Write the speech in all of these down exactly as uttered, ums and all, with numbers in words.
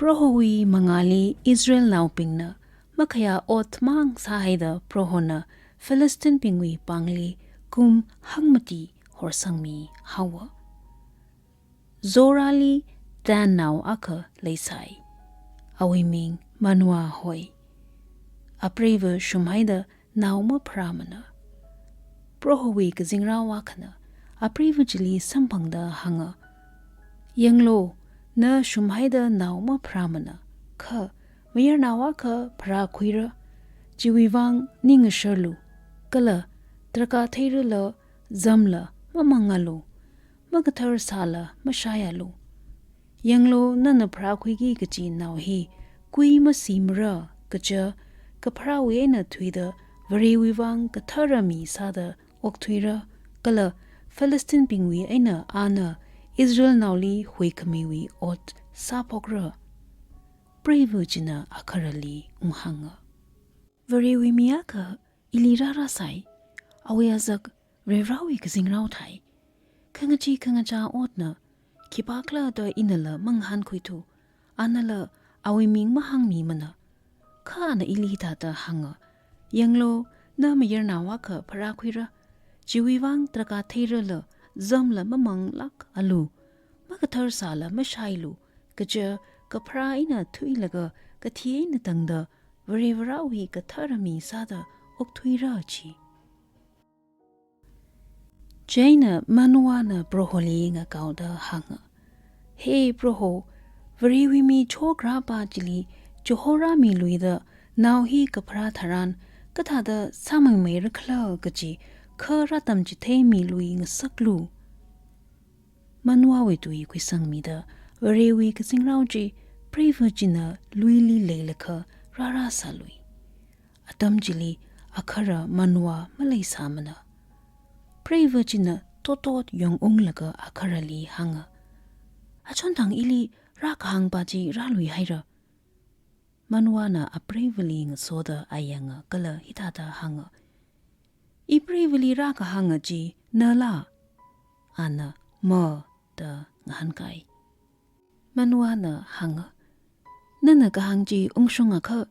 Prohowui mangāli Israelnaobingna makhayā ot mang sāhaida Prohona Philistinbingwui pāngli kum hangmati horsangmi haowa. Zorali Dannao akha leisai. Awui ming Manoah hoi. Apreiva shumhaida nao mapharāmana. Prohowui kazingrao akhana apreiva chili samphangda hānga, "Yanglu, na shumhaida nao mapharāmana, kha mayarnao akha pharākhuira. Chiwui vang ning ngasharlu, kala drakhā theirala zamla mamangalu, makathar sāla mashaialu. Yanglu, nana pharākhuiki kachi nao hi kui masimara, kaja kapharāwui eina thuida Varewui vang kathara mi sāda okthuira, kala Philistinbingwui eina ana Israelnaoli huikhamiwui ot sāphokra." Preiva china akharali unghānga, "Varewui mi akha ili rārāsai, awui azak Varivarawui kazingrao thai. Khangachee khangachā otna khipākhala da inala mangahānkhuithu, anala awui ming mahāngmimana. Kha ana ili hithāda hānga, 'Yanglu, na mayarnao akha pharākhuira. Chiwui vang drakhā theirala zamla mamanglākalu, makathar sāla mashailu, kaja kapharā eina thuilaga kathi eina tangda Varivarawui kathara mi sāda okthuira,' ji." Chieina Manoahna Proholi ngakaoda hānga, "He Proho, Varewui mi chokrapa chili chihorāmiluida nao hi kapharā tharan kathāda sāmeimeirakhala kaji kha rātamchitheimilui ngasaklu." Manoahwui tui khuisangmida Varewui kazingrao chi preiva china luili leilakha rārāsālui. Atam chili akhara Manoah maleisāmana. Preiva china totot yongunglaga akharali hānga, "Achonthang ili rākahāngpa chi rāluihaira." Manoahna apreivali ngasoda ayanga kala hithāda hānga, "Ipreivali rākahānga chi nala?" Ana, "Ma," da ngahānkai. Manoahna hānga, "Nana kahāng chi ungshungakha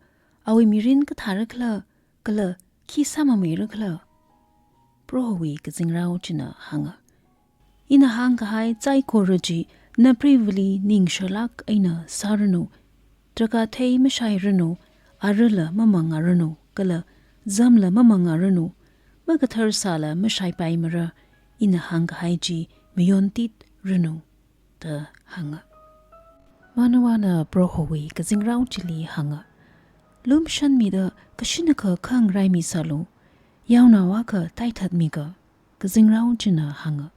awui mirin kathārakhala, kala khi sāmameirakhala?" Prohowui kazingrao china hānga, "Ina hāngkahai saikora chi napreivali ningshilāk eina sāranu. Drakhā thei mashairanu, arala mamangaranu, kala zamla mamangaranu, makathar sāla mashaipaimara, ina hāngkahai chi mayontitranu," da hānga. Manoahna Prohowui kazingrao chili hānga, "Lumshanmida kashinakha khangraimisālu, yaonao akha taithatmiga." Kazingrao china hānga,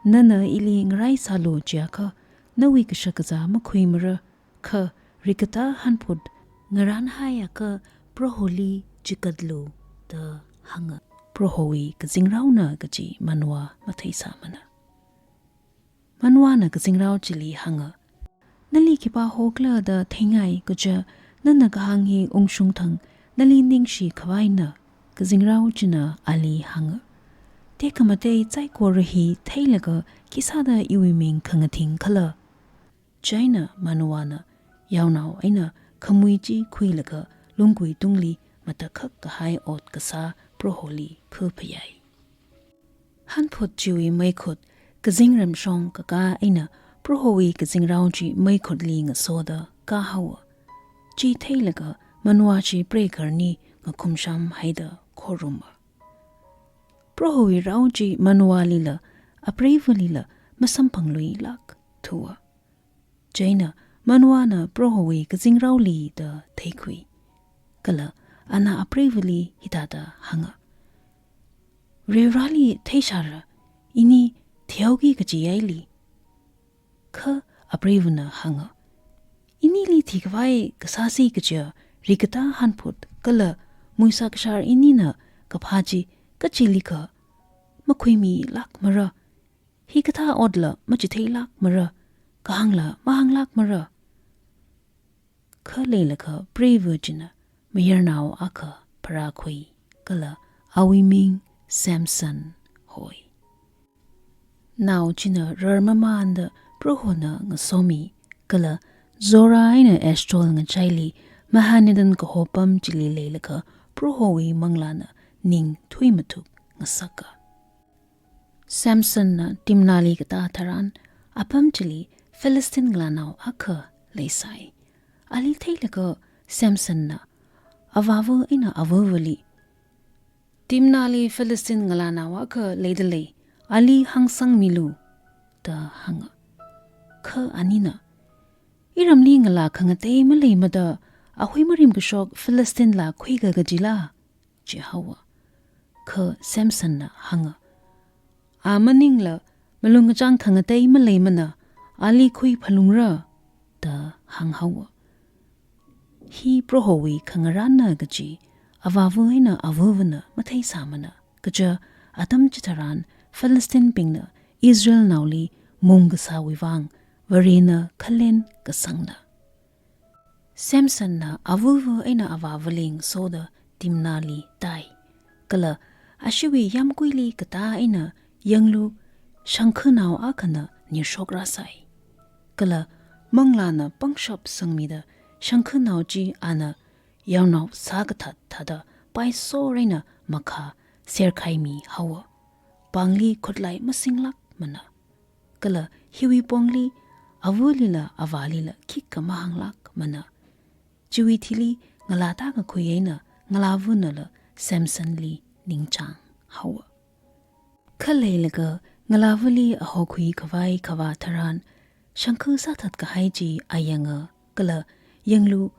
"Nana ili ngaraisālu jiakha nawui kashakazā makhuimara, kha rikatā hanphut ngarānhaiakha Proholi chikatlu," da hānga. Prohowui kazingraona kaji Manoah matheisāmana. Manoahna kazingrao chili hānga, "Nali khipā hokhala da theingai, kaja nana kahāng hi ungshungthang nali ningshi khavaina." Kazingrao china ali hānga, "Tekhamatei saikora hi theilaga khisāda iwui ming khangathingkhala?" Chieina Manoahna yaonao eina khamui chi khuilaga lungguitungli matakhak kahai ot kasā Proholi phaphayai. Hanphut chiwui meikhut kazingram shong kakā eina Prohowui kazingrao chi meikhutli ngasoda kāhaowa. Chi theilaga Manoah chi preikarni ngakhumshamhaida khoruma. Prohowui rao chi Manoahlila apreivalila masamphangluilāk thuwa. Chieina Manoahna Prohowui kazingraoli da theikhui. Kala ana apreivali hithāda hānga, "Varivarali theishāra, ini thihaoki kajiaili." Kha apreivana hānga, "Inili thikhavai kasāsi kaja rikatā hanphut kala muisā kashār inina kaphā chi kachilikha makhuimilākmara. Hikathā otla machitheilākmara, kahāngla mahānglākmara." Kha leilakha preiva china mayarnao akha pharākhui, kala awui ming Samson hoi. Nao china rarmamānda Prohona ngasomi, kala Zorah eina Estaol ngachaili Mahanaim kaho apam chili leilaga Prohowui manglāna ning thuimathuk ngasaka. Samsonna Timnahli katā tharan, apam chili Philistine ngalānao akha leisai. Ali theilaga Samsonna avāva eina avavali, "Timnahli Philistine ngalānao akha leidalei, ali hāngsangmilu," da hānga. Kha anina, "Iramli ngalā khangatei maleimada, ahui marim kashok Philistine laa khuiga kajila?" jihaowa. Kha Samsonna hānga, "A maningla malung kachāng khangatei maleimana, ali khuiphalungra," da hānghaowa. "Hi Prohowui khangarānna," kaji avāva eina avavana matheisāmana. Kaja atam chitharan Philistinebingna Israelnaoli mung kasāwui vang Varena khalen kasangna. Samsonna avava eina avāvali ngasoda Timnahli tai. Kala ashiwui yāmguili katā eina yanglu, shangkhanao akhana nirshokrasai. Kala manglāna pangshap sangmida shangkhanao chi ana yaonao sākathat thāda paisor eina makha serkhaimihaowa. Pāngli khutlai masinglākmana. Kala hiwui pongli avalila avālila khikha mahānglākmana. Chiwui thili ngalā tākakhui eina ngalāvanala Samsonli ningchānghaowa. Kha leilaga ngalāvali ahokhui khavai khavā tharan, shangkha sāthat kahai chi ayanga, kala yanglu,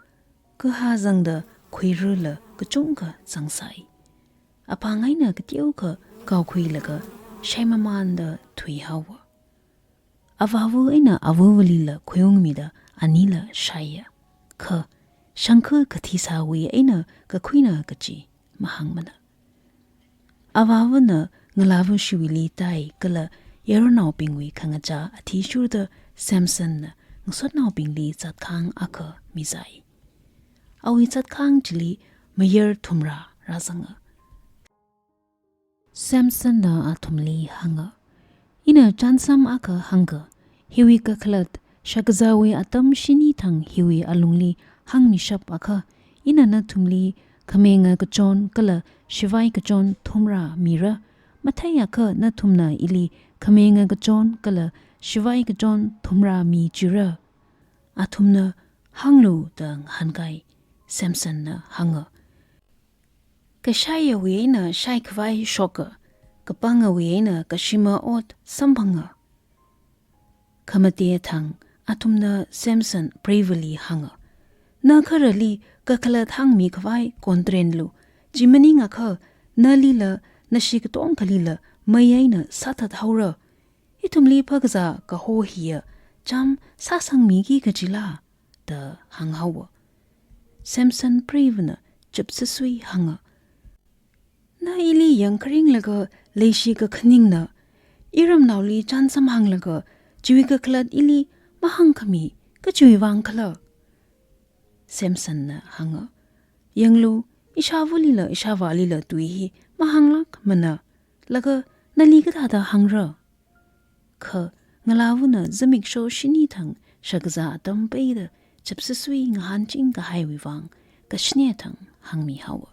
kahā zangda khuirala kachungkha zangsai. Apāng eina kateokha kaokhuilaga shaimamānda thuihaowa. Avāva eina avavalila khuiungmida anila shaiya. Kha shangkha kathisāwui eina kakhuina kaji mahāngmana. Avāvana ngalāva shiwuili tai kala yaronnaobingwui khangachā athishurda Samsonna ngasotnaobingli zatkhāng akha mizai. Awui zatkhāng chili mayar thumrā rāzanga. Samsonna athumli hānga, "Ina chānsam akha hāngga, hiwui kakhalat shakazāwui atam shini thang hiwui alungli hāngmishap akha, ina nathumli khamenga kachon kala shivai kachon thumrā mira. Matheiakha nathumna ili khamenga kachon kala shivai kachon thumrā michira." Athumna, "Hānglu," da ngahānkai. Samsonna hānga, "Kashaiyawui eina shaikhavai shoka, kapangawui eina kashima ot samphanga." Khamate thang athumna Samson preivali hānga, "Na kharali kakhalat hāngmikhavai kontrenlu, chi maningakha nalila nashi katongkhalila mei eina sāthat haora. Ithumli phākazā kaho hiya chām sāsangmiki kajila?" da hānghaowa. Samson preivana chapsasui hānga, "Na ili yangkharinglaga leishi kakhaningna, iramnaoli chānsam hānglaga chiwui kakhalat ili mahāngkhami kachiwui vang khala?" Samsonna hānga, "Yanglu, ishāvalila ishāvālila tui hi mahānglākmana, laga nali kathāda hāngra?" Kha ngalāvana zimiksho shini thang shakazā atam peida chapsasui ngahānching kahaiwui vang kashine thang hāngmihaowa.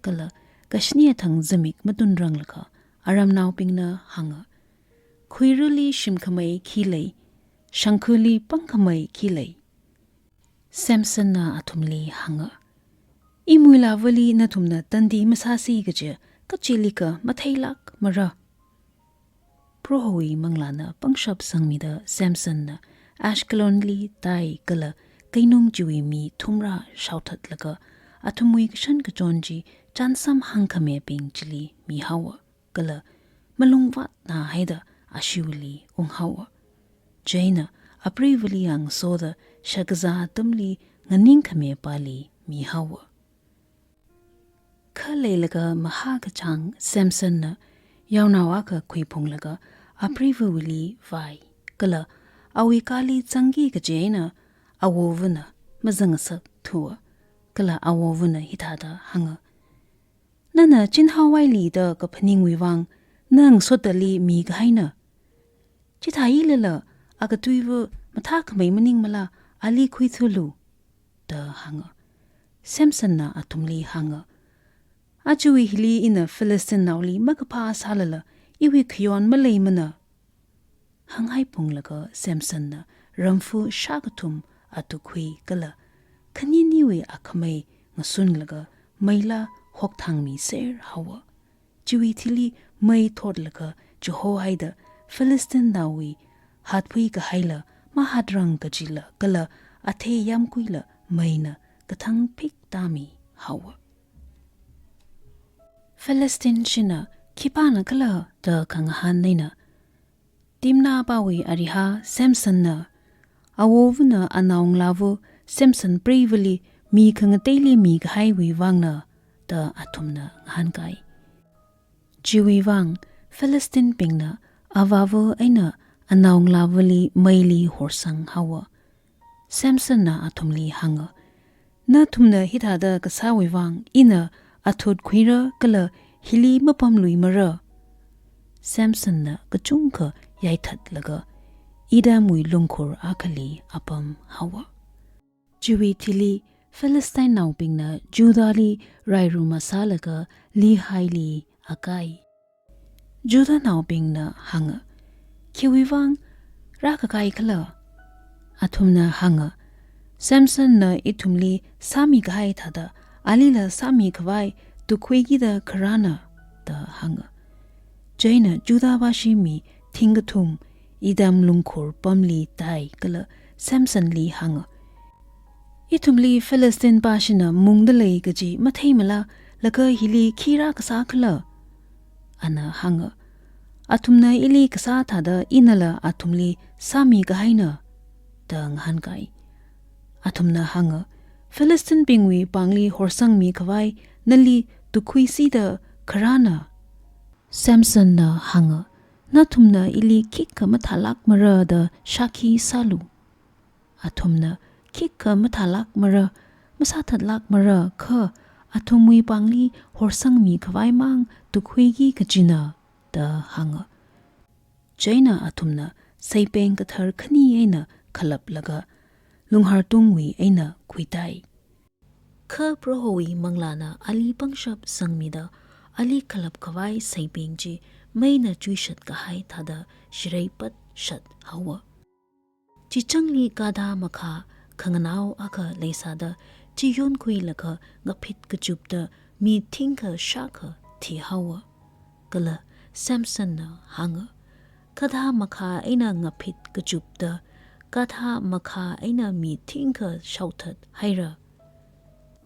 Kala kashine thang zimik matunranglakha aramnaobingna hānga, "Khuirali shimkhamei khi lei, shangkhali pangkhamei khi lei?" Samsonna athumli hānga, "Imuilāvali nathumna tandi masāsi kaja kachilikha matheilākmara." Prohowui manglāna pangshap sangmida Samsonna Ashkelonli tai kala keinung chiwui mi thumrā shaothatlaga athumwui kashan kachon chi chānsam hāngkhamibing chili mihaowa. Kala malung vātnā haida ashiwuili unghaowa. Chieina apreivali ngasoda shakazā atamli nganingkhamipali mihaowa. Kha leilaga mahā kachāng Samsonna yaonao akha khuiphunglaga apreivawuili vai. Kala awui kāli zangki kaji eina awovana mazangngasak thuwa. Kala awovana hithāda hānga, "Nana chinhaowaili da kaphaningwui vang na ngasotali mikahaina. Chithāilala akatuiva mathākhamei maningmala, ali khuithulu," da hānga. Samsonna athumli hānga, "Ajawui hili ina Philistine naoli makaphā sālala, iwui khayon maleimana." Hānghaiphunglaga Samsonna ramfu shākathum atukhui kala khaniniwui akhamei ngasunlaga meila hokthangmiser haowa. Chiwui thili mei thotlaga chihohaida Philistine naowui hatkhui kahaila mahatrang kajila kala athei yamkuila meina kathang phik tāmi haowa. Philistine shina khipāna khala da khangahān eina, "Timnahpāwui arihā Samsonna, awovana anaongalāva Samson preivali mi khangateili mikahaiwui vangna," da athumna ngahānkai. Chiwui vang Philistine bingna avāva eina anaongalāvali meili horsang haowa. Samsonna athumli hānga, "Nathumna hithāda kasāwui vang ina athut khuira kala hili mapamluimara." Samsonna kachungkha yaithatlaga Etamwui lungkhur akhali apam haowa. Chiwui thili Philistine naobingna Judahli rairu masālaga Lehi li akai. Judah naobingna hānga, "Khiwui vang rākakai khala?" Athumna hānga, "Samsonna ithumli sāmikahai thāda alila sāmikhavai tukhuikida kharāna," da hānga. Chieina Judah vāshi mi thingkathum Etam lungkhur pamli tai kala Samsonli hānga, "Ithumli Philistine pāshina mungda lei kaji matheimala, laga hili khi rākasā khala?" Ana hānga, "Athumna ili kasā thāda inala athumli sāmikahaina," da ngahānkai. Athumna hānga, "Philistine bingwui pāngli horsangmikhavai nali tukhuisida kharāna?" Samsonna hānga, "Nathumna ili khikha mathālākmara da shākhi sālu." Athumna khikha mathālākmara, masāthatlākmara kha athumwui pāngli horsangmikhavai mang tukhuiki kajina, da hānga. Chieina athumna seipeng kathar khani eina khalaplaga lunghartungwui eina khuitai. Kha Prohowui manglāna ali pangshap sangmida, ali khalapkhavai seipeng chi meina chuishat kahai thāda shirei patshat haowa. Chichangli gadha makhā khanganao akha leisāda, chi yonkhuilaga ngaphit kachupta mi thingkha shākha thihaowa. Kala Samsonna hānga, "Gadha makhā eina ngaphit kachupta, gadha makhā eina mi thingkha shaothat haira."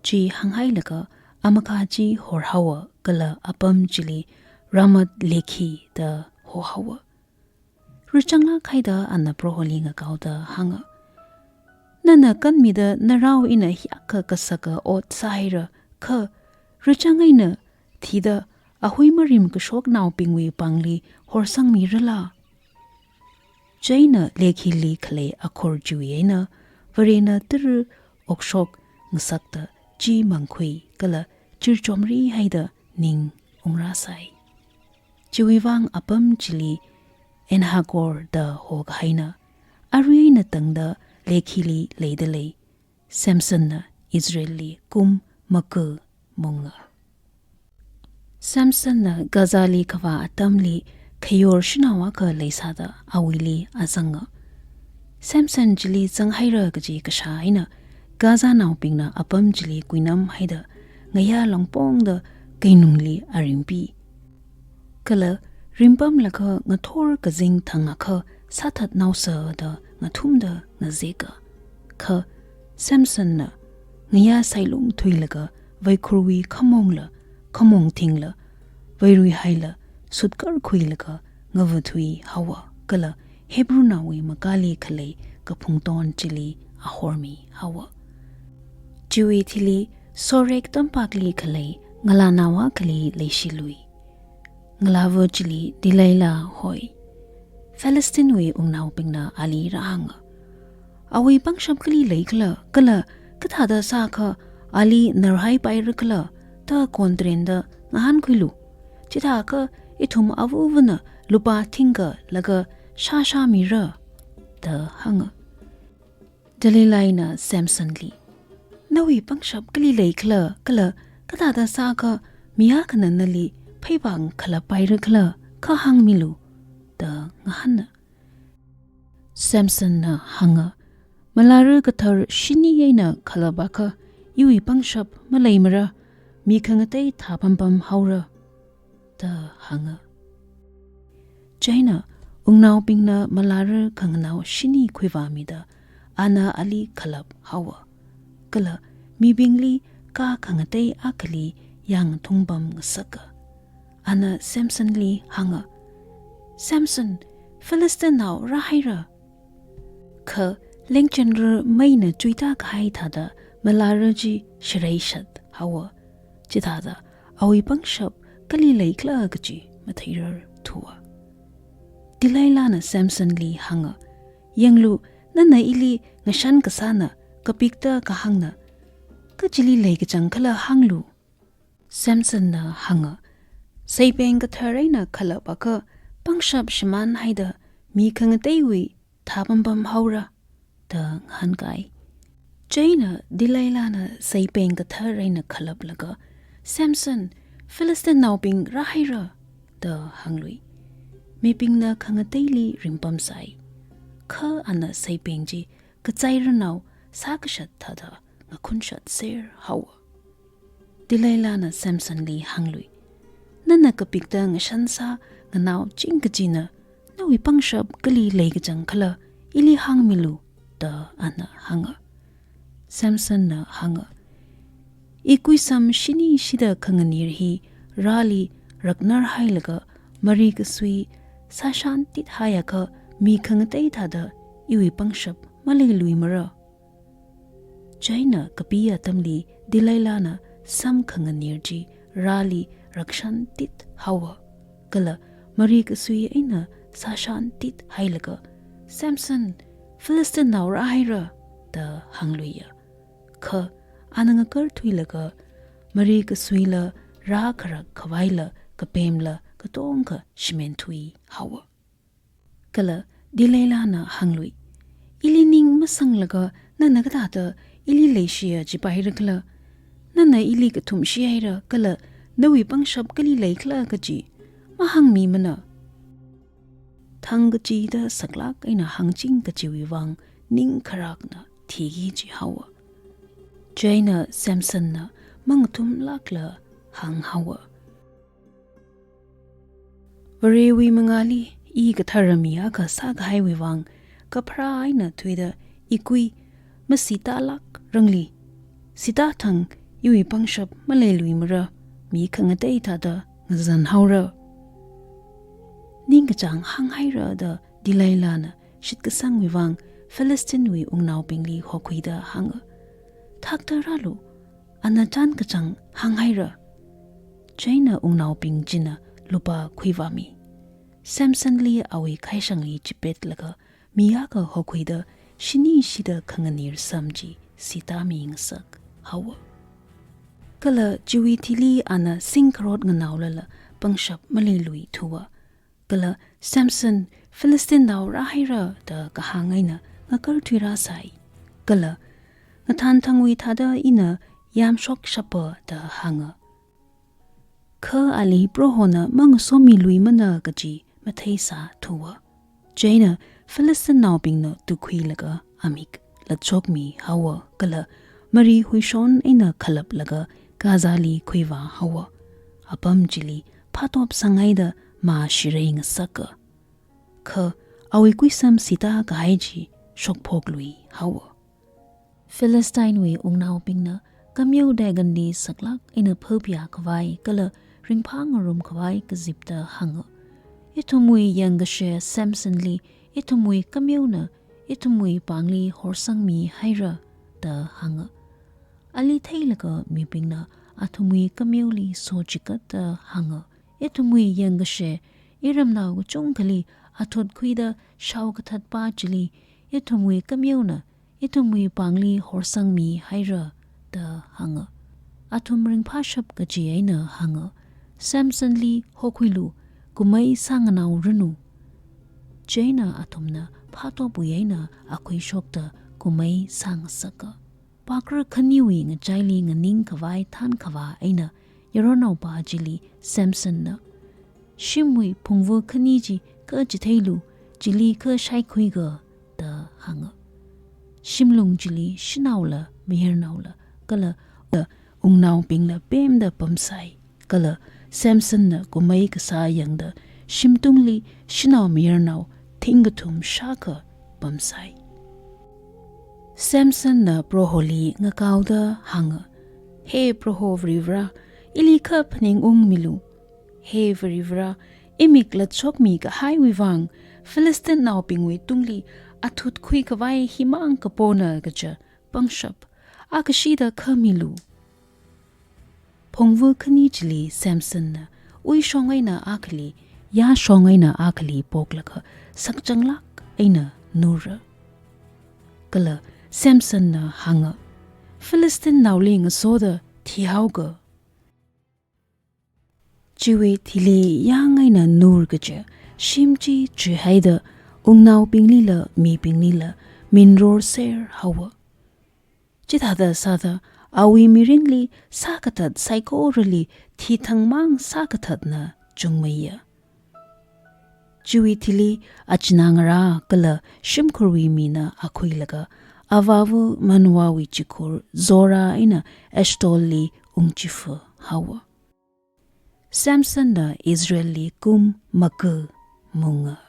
Chi hānghailaga amakhā chi horhaowa kala apam chili Ramath Lehi da hohaowa. Rāchanglāk haida ana Proholi ngakaoda hānga, "Nana kanmida narao ina hiyākha kasaka ot sāhaira, kha rāchang eina thida ahui marim kashoknaobingwui pāngli horsangmirala?" Chieina Lehili khalei akhor chiwui eina Varena tara okshok ngasakta chi mangkhui kala chirchomri haida ning ungrāsai. Chiwui vang apam chili En-hakkore da hokahaina. Arui eina tangda Lehili leida lei. Samsonna Israelli kum maga munga. Samsonna Gazali kavā atamli khayor shanao akha leisāda awuili azanga. Samson chili zanghaira kaji kashā eina Gazanaobingna apam chili kuinam haida ngayā longpongda keinungli arimpi. Kala rimpamlaga ngathor kazing thangakha sāthatnaosa da ngathumda ngazeka. Kha Samsonna ngayā sailung thuilaga vaikhurwui khamongla, khamong thingla, vairuihaila sutkar khuilaga ngava thuihaowa kala Hebrewnaowui makali khalei kaphungton chili ahormihaowa. Chiwui thili Sorek tampakli khalei ngalānao akhali leishilui. Ngalāva chili Delilah hoi. Philistinwui wungnaobingna ali rāhānga, "Awui pangshap kali leikhala, kala kathāda sākha ali narhaipaira khala, da kontrenda ngahānkhuilu. Chithākha ithum avuvana lupā thingkha laga shāshāmira," da hānga. Delilaina Samsonli, "Nawui pangshap kali leikhala, kala kathāda sākha mi akhana nali pheipāng khalap paira khala, kha hāngmilu," da ngahāna. Samsonna hānga, "Malara kathar shini eina khalap akha, iwui pangshap maleimara, mi khangatei thāpampam haora," da hānga. Chieina wungnaobingna malara khanganao shini khuivāmida, ana ali khalap haowa. Kala mibingli kā khangatei akhali yāngthungpam ngasaka. Ana Samsonli hānga, "Samson, Philistinnao rāhaira." Kha lengchenra meina chuita kahai thāda malara chi shareishat haowa. Chithāda awui pangshap kali leikhala kaji matheirar thuwa. Delilana Samsonli hānga, "Yanglu, nana ili ngashan kasāna, kapikta kahāngna. Kachili leikachang khala hānglu." Samsonna hānga, "Seipeng kathar eina khalap akha, pangshap shimānhaida mi khangateiwui thāpampam haora," da ngahānkai. Chieina Delilana seipeng kathar eina khalaplaga, "Samson, Philistinnaobing rāhaira," da hānglui. Mibingna khangateili ringpamsai. Kha ana seipeng chi kachairanao sākashat thāda ngakunshatser haowa. Delilana Samsonli hānglui, "Nana kapikta ngashansā nganaoching kachina, nawui pangshap kali leikachang khala, ili hāngmilu," da ana hānga. Samsonna hānga, "Ikuisam shini shida khanganir hi rāli raknarhailaga mari kasui sāshantit haiakha mi khangatei thāda iwui pangshap maleiluimara." Chieina kapi atamli Delilana sam khanganir chi rāli rakshantit haowa. Kala mari kasui eina sāshantit hailaga, "Samson, Philistinnao rāhaira," da hāngluiya. Kha ana ngakarthuilaga mari kasuila rākharak khavaila kapemla katongkha shimenthui haowa. Kala Delilana hānglui, "Ili ning masanglaga nana kathāda ili leishiya jipaira khala? Nana ili kathumshi haira kala nawui pangshap kali leikhala kaji mahāngmimana. Thang kachida saklāk eina hāngching kajiwui vang ning kharakna thiki jihaowa." Chieina Samsonna mangathumlākla hānghaowa, "Varewui mangāli i kathara mi akha sākahaiwui vang, kapharā eina thuida ikui masitālākrangli, sitā thang iwui pangshap maleiluimara, mi khangatei thāda ngazanhaora." Ningkachāng hānghaira da Delilana shitkasangwui vang Philistinwui wungnaobingli hokhuida hānga, "Thakta rālu, ana chān kachāng hānghaira." Chieina wungnaobing china lupā khuivāmi. Samsonli awui khaishangli chipetlaga mi akha hokhuida shini shida khanganir sam chi sitāmi ngasak haowa. Kala chiwui thili ana singkharot nganaolala pangshap maleilui thuwa. Kala, "Samson, Philistinnao rāhaira," da kahāng eina ngakarthui rāsai. Kala, "Ngathānthangwui thāda ina yamshokshapa," da hānga. Kha ali Prohona mangasomiluimana kaji matheisā thuwa. Chieina Philistinnaobingna tukhuilaga amik latshokmi haowa kala mari huishon eina khalaplaga Gazali khuivā haowa. Apam chili phatop sanghaida mā shirei ngasaka. Kha awui kuisam sitā kahai chi shokphoklui haowa. Philistinewui wungnaobingna kameo daganli saklāk eina phapya khavai kala ringphā ngarum khavai kazipta hānga, "Ithumwui yangkashe Samsonli ithumwui kameona ithumwui pāngli horsangmi haira," da hānga. Ali theilaga mibingna athumwui kameoli so chikatda hānga, "Ithumwui yangkashe iramnao kachungkhali athut khuida shaokathatpa chili ithumwui kameona ithumwui pāngli horsangmi haira," da hānga. Athum ringphāshap kaji eina hānga, "Samsonli hokhuilu, kumei sānganaoranu." Chieina athumna phatopwui eina akhui shokta kumei sāngasaka. Pakra khaniwui ngachaili nganing khavai thankhavā eina yaronnaopa chili Samsonna, "Shimwui phungva khani chi kachitheilu, chili kha shaikhuika," da hānga. Shimlung chili shanaola mayarnaola kala wungnaobingla pemda pamsai. Kala Samsonna kumei kasā yangda shimtungli shanao mayarnao thingkathum shākha pamsai. Samsonna Proholi ngakaoda hānga, "He Proho Varivara, ili kha phaningungmilu. He Varivara, imikla chokmi kahaiwui vang, Philistinenaobingwui tungli athut khuikhavai himang kapona kaja pangshap akashida khamilu." Phungva khani chili Samsonna uishong eina akhali, yāshong eina akhali poklaga sakchanglāk eina nura. Kala Samsonna hānga, "Philistinenaoli ngasoda thihaoka." Chiwui thili yāng eina nur kaja shim chi chihaida wungnaobinglila mibinglila minrorser haowa. Chithāda sāda awui mirinli sākathat saikorali thithangmang sākathatna chungmeiya. Chiwui thili achinā ngarā kala shimkhurwui mina akhuilaga avāva Manoahwui chikhur Zorah eina Ashdodli ungchifa haowa. Samsonna Israelli kum maka munga.